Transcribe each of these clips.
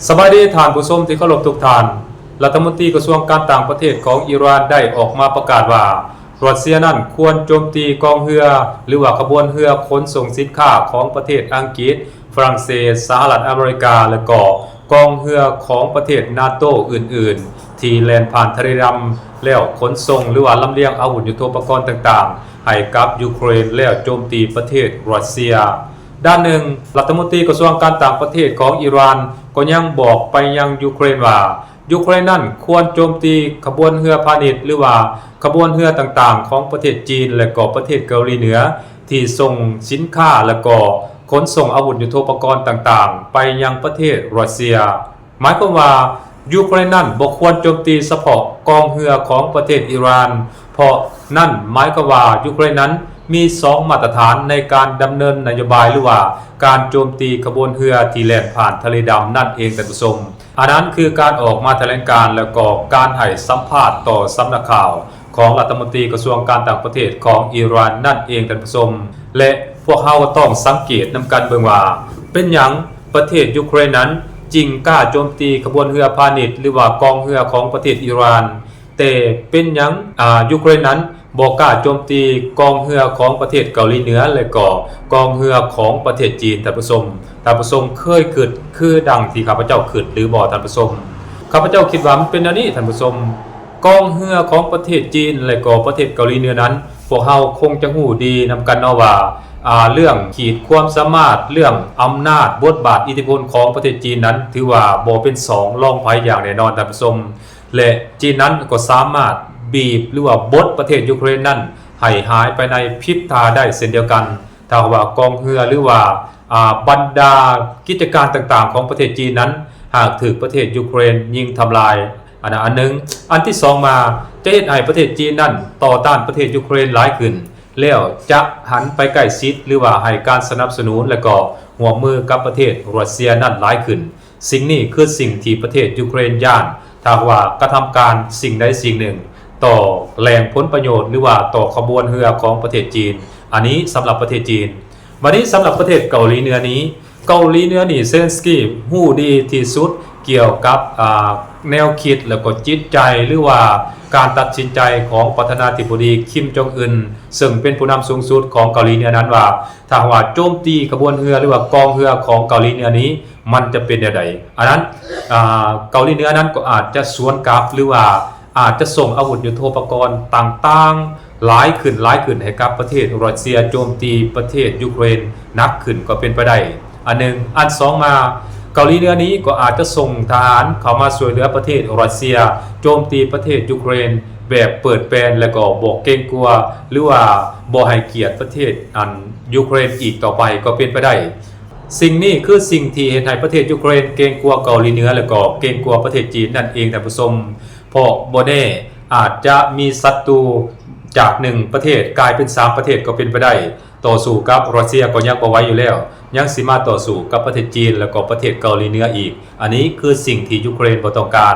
ສະບາຍດີທ່ານຜູ້ຊົມທີ່ເຄົາລົບທຸກທ່ານ. ລັດຖະມົນຕີກະຊວງການຕ່າງປະເທດຂອງອີຣານໄດ້ອອກມາປະກາດວ່າ ຣັດເຊຍນັ້ນຄວນໂຈມຕີກອງເຮືອ ຫຼືວ່າຂະບວນເຮືອຂົນສົ່ງສິນຄ້າຂອງປະເທດອັງກິດ, ຝຣັ່ງເສດ, ສະຫະລັດອາເມລິກາ ແລະກໍກອງເຮືອຂອງປະເທດນາໂຕອື່ນໆ ທີ່ແລ່ນຜ່ານທະເລດຳ ແລ້ວຂົນສົ່ງ ຫຼືວ່າລຳລຽງອາວຸດຍຸດໂທປະກອນຕ່າງໆ ໃຫ້ກັບຢູເຄຣນ ແລ້ວໂຈມຕີປະເທດຣັດເຊຍ. ດ້ານໜຶ່ງ, ລັດຖະມົນຕີກະຊວງການຕ່າງປະເທດຂອງອີຣານກໍຍັງບອກໄປຍັງຢູເຄຣນວ່າ ຢູເຄຣນນັ້ນຄວນໂຈມຕີຂະບວນເຮືອພານິດ ຫຼືວ່າຂະບວນເຮືອຕ່າງໆຂອງປະເທດຈີນ ແລະກໍປະເທດເກົາຫຼີເໜືອ ທີ່ສົ່ງສິນຄ້າ ແລະກໍຂົນສົ່ງອາວຸດຍຸດໂທປະກອນຕ່າງໆໄປຍັງປະເທດຣັດເຊຍ. ໝາຍຄວາມວ່າ ຢູເຄຣນນັ້ນບໍ່ຄວນໂຈມຕີສະເພາະກອງເຮືອຂອງປະເທດອີຣານ, ເພາະນັ້ນໝາຍຄວາມວ່າຢູເຄຣນນັ້ນມີສອງມາດຕະຖານໃນການດຳເນີນນະໂຍບາຍ ຫຼືວ່າການໂຈມຕີຂະບວນເຮືອທີ່ແລ່ນຜ່ານທະເລດຳນັ້ນເອງທ່ານຜູ້ຊົມ. ອັນນັ້ນຄືການອອກມາຖະແຫຼງການ ແລ້ວກໍການໃຫ້ສຳພາດຕໍ່ສຳນັກຂ່າວຂອງລັດຖະມົນຕີກະຊວງການຕ່າງປະເທດຂອງອີຣານນັ້ນເອງທ່ານຜູ້ຊົມ. ແລະພວກເຮົາກໍຕ້ອງສັງເກດນຳກັນເບິ່ງວ່າ ເປັນຫຍັງປະເທດຢູເຄຣນນັ້ນຈຶ່ງກ້າໂຈມຕີຂະບວນເຮືອພານິດ ຫຼືວ່າກອງເຮືອຂອງປະເທດອີຣານ, ແຕ່ເປັນຫຍັງ ອາ ຢູເຄຣນນັ້ນບໍ່ກ້າໂຈມຕີກອງເຮືອຂອງປະເທດເກົາຫຼີເໜືອ ແລະກໍກອງເຮືອຂອງປະເທດຈີນທ່ານຜູ້ຊົມ? ທ່ານຜູ້ຊົມເຄີຍຄິດຄືດັ່ງທີ່ຂ້າພະເຈົ້າຄິດຫຼືບໍ່ທ່ານຜູ້ຊົມ? ຂ້າພະເຈົ້າຄິດວ່າມັນເປັນແນວນີ້ທ່ານຜູ້ຊົມ. ກອງເຮືອຂອງປະເທດຈີນ ແລະກໍປະເທດເກົາຫຼີເໜືອນັ້ນ ພວກເຮົາຄົງຈະຮູ້ດີນຳກັນເນາະວ່າ ອາ ເລື່ອງຂີດຄວາມສາມາດ, ເລື່ອງອຳນາດ, ບົດບາດ, ອິດທິພົນຂອງປະເທດຈີນນັ້ນ ຖືວ່າບໍ່ເປັນສອງລອງໃຜຢ່າງແນ່ນອນທ່ານຜູ້ຊົມ. ແລະຈີນນັ້ນກໍສາມາດບີບ ຫຼືວ່າບົດປະເທດຢູເຄຣນນັ້ນໃຫ້ຫາຍໄປໃນພິບຕາໄດ້ເຊັ່ນດຽວກັນ ຖ້າຫາກວ່າກອງເຮືອ ຫຼືວ່າ ອາ ບັນດາກິດຈະການຕ່າງໆຂອງປະເທດຈີນນັ້ນ ຫາກຖືກປະເທດຢູເຄຣນຍິງທຳລາຍ. ອັນນັ້ນອັນໜຶ່ງ. ອັນທີສອງມາ ຈະເຮັດໃຫ້ປະເທດຈີນນັ້ນຕໍ່ຕ້ານປະເທດຢູເຄຣນຫຼາຍຂຶ້ນ ແລ້ວຈະຫັນໄປໃກ້ຊິດ ຫຼືວ່າໃຫ້ການສະໜັບສະໜູນ ແລະກໍຮ່ວມມືກັບປະເທດຣັດເຊຍນັ້ນຫຼາຍຂຶ້ນ. ສິ່ງນີ້ຄືສິ່ງທີ່ປະເທດຢູເຄຣນຢ້ານ ຖ້າຫາກວ່າກະທຳການສິ່ງໃດສິ່ງໜຶ່ງຕໍ່ແຫຼ່ງຜົນປະໂຫຍດ ຫຼືວ່າຕໍ່ຂະບວນເຮືອຂອງປະເທດຈີນ. ອັນນີ້ສຳລັບປະເທດຈີນ. ບັດນີ້ສຳລັບປະເທດເກົາຫຼີເໜືອນີ້ ເກົາຫຼີເໜືອນີ້ ເຊເລັນສກີຮູ້ດີທີ່ສຸດກ່ຽວກັບ ອາ ແນວຄິດ ແລ້ວກໍຈິດໃຈ ຫຼືວ່າການຕັດສິນໃຈຂອງປະທານາທິບໍດີ ຄິມ ຈອງອຶນ ເຊິ່ງເປັນຜູ້ນຳສູງສຸດຂອງເກົາຫຼີເໜືອນັ້ນວ່າ ຖ້າຫາກວ່າໂຈມຕີຂະບວນເຮືອ ຫຼືວ່າກອງເຮືອຂອງເກົາຫຼີເໜືອນີ້ ມັນຈະເປັນແນວໃດ? ອັນນັ້ນ ອາ ເກົາຫຼີເໜືອນັ້ນກໍອາດຈະສວນກັບ ຫຼືວ່າອາດຈະສົ່ງອາວຸດຍຸດໂທປະກອນຕ່າງໆຫຼາຍຂຶ້ນ, ຫຼາຍຂຶ້ນໃຫ້ກັບປະເທດຣັດເຊຍ ໂຈມຕີປະເທດຢູເຄຣນໜັກຂຶ້ນກໍເປັນໄປໄດ້ ອັນໜຶ່ງ. ອັນສອງມາ ເກົາຫຼີເໜືອນີ້ກໍອາດຈະສົ່ງທະຫານເຂົ້າມາຊ່ວຍເຫຼືອປະເທດຣັດເຊຍ ໂຈມຕີປະເທດຢູເຄຣນແບບເປີດແປນ ແລະກໍບໍ່ເກງກົວ ຫຼືວ່າບໍ່ໃຫ້ກຽດປະເທດ ອັນ ຢູເຄຣນອີກຕໍ່ໄປກໍເປັນໄປໄດ້. ສິ່ງນີ້ຄືສິ່ງທີ່ເຮັດໃຫ້ປະເທດຢູເຄຣນເກງກົວເກົາຫຼີເໜືອ ແລະກໍເກງກົວປະເທດຈີນນັ້ນເອງທ່ານຜູ້ຊົມ. ເພາະບໍ່ແນ່ອາດຈະມີສັດຕູຈາກໜຶ່ງປະເທດກາຍເປັນສາມປະເທດກໍເປັນໄປໄດ້. ຕໍ່ສູ້ກັບຣັດເຊຍກໍຍັງບໍ່ໄຫວຢູ່ແລ້ວ ຍັງຊິມາຕໍ່ສູ້ກັບປະເທດຈີນ ແລະກໍປະເທດເກົາຫຼີເໜືອອີກ. ອັນນີ້ຄືສິ່ງທີ່ຢູເຄຣນບໍ່ຕ້ອງການ.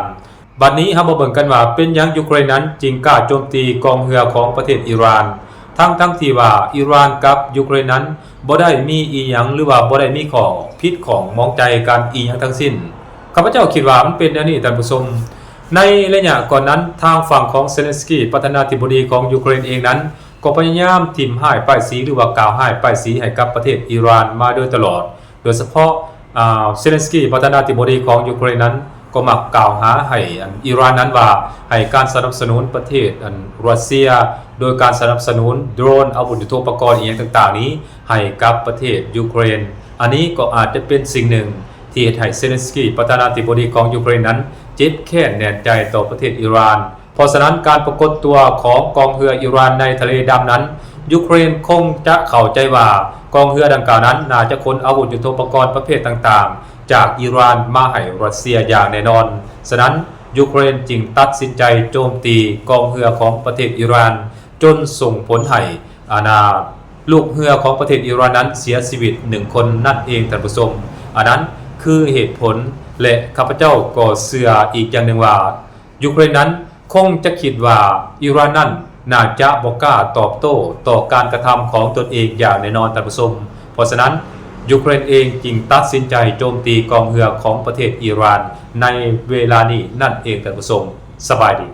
ບັດນີ້ເຮົາມາເບິ່ງກັນວ່າ ເປັນຫຍັງຢູເຄຣນນັ້ນຈຶ່ງກ້າໂຈມຕີກອງເຮືອຂອງປະເທດອີຣານ ທັງໆທີ່ວ່າອີຣານກັບຢູເຄຣນນັ້ນບໍ່ໄດ້ມີອີ່ຫຍັງ ຫຼືວ່າບໍ່ໄດ້ມີຂໍ້ຜິດຂ້ອງໝອງໃຈກັນອີ່ຫຍັງທັງສິ້ນ. ຂ້າພະເຈົ້າຄິດວ່າມັນເປັນແນວນີ້ທ່ານຜູ້ຊົມ. ໃນໄລຍະກ່ອນນັ້ນ ທາງຝັ່ງຂອງເຊເລັນສກີ ປະທານາທິບໍດີຂອງຢູເຄຣນເອງນັ້ນ ກໍພະຍາຍາມຖິ້ມຮ້າຍປ້າຍສີ ຫຼືວ່າກ່າວຮ້າຍປ້າຍສີໃຫ້ກັບປະເທດອີຣານມາໂດຍຕະຫຼອດ. ໂດຍສະເພາະ ອາ ເຊເລັນສກີ ປະທານາທິບໍດີຂອງຢູເຄຣນນັ້ນ ກໍມັກກ່າວຫາໃຫ້ ອັນ ອີຣານນັ້ນວ່າ ໃຫ້ການສະໜັບສະໜູນປະເທດ ອັນ ຣັດເຊຍ ໂດຍການສະໜັບສະໜູນໂດຣນ, ອາວຸດຍຸດໂທປະກອນອີ່ຫຍັງຕ່າງໆນີ້ ໃຫ້ກັບປະເທດຢູເຄຣນ. ອັນນີ້ກໍອາດຈະເປັນສິ່ງໜຶ່ງທີ່ເຮັດໃຫ້ເຊເລັນສກີ ປະທານາທິບໍດີຂອງຢູເຄຣນນັ້ນ ເຈັບແຄ້ນແໜ້ນໃຈຕໍ່ປະເທດອີຣານ. ເພາະສະນັ້ນ ການປາກົດຕົວຂອງກອງເຮືອອີຣານໃນທະເລດຳນັ້ນ ຢູເຄຣນຄົງຈະເຂົ້າໃຈວ່າ ກອງເຮືອດັ່ງກ່າວນັ້ນໜ້າຈະຂົນອາວຸດຍຸດໂທປະກອນປະເພດຕ່າງໆ ຈາກອີຣານມາໃຫ້ຣັດເຊຍຢ່າງແນ່ນອນ. ສະນັ້ນ ຢູເຄຣນຈຶ່ງຕັດສິນໃຈໂຈມຕີກອງເຮືອຂອງປະເທດອີຣານ ຈົນສົ່ງຜົນໃຫ້ ອັນ ອາ ລູກເຮືອຂອງປະເທດອີຣານນັ້ນເສຍຊີວິດໜຶ່ງຄົນນັ້ນເອງທ່ານຜູ້ຊົມ. ອັນນັ້ນຄືເຫດຜົນ ແລະ ຂ້າພະເຈົ້າກໍເຊື່ອອີກຢ່າງໜຶ່ງວ່າ ຢູເຄຣນນັ້ນຄົງຈະຄິດວ່າອີຣານນັ້ນໜ້າຈະບໍ່ກ້າຕອບໂຕ້ຕໍ່ການກະທຳຂອງຕົນເອງຢ່າງແນ່ນອນທ່ານຜູ້ຊົມ. ເພາະສະນັ້ນ ຢູເຄຣນເອງຈຶ່ງຕັດສິນໃຈໂຈມຕີກອງເຮືອຂອງປະເທດອີຣານໃນເວລານີ້ນັ້ນເອງ ທ່ານຜູ້ຊົມ. ສະບາຍດີ.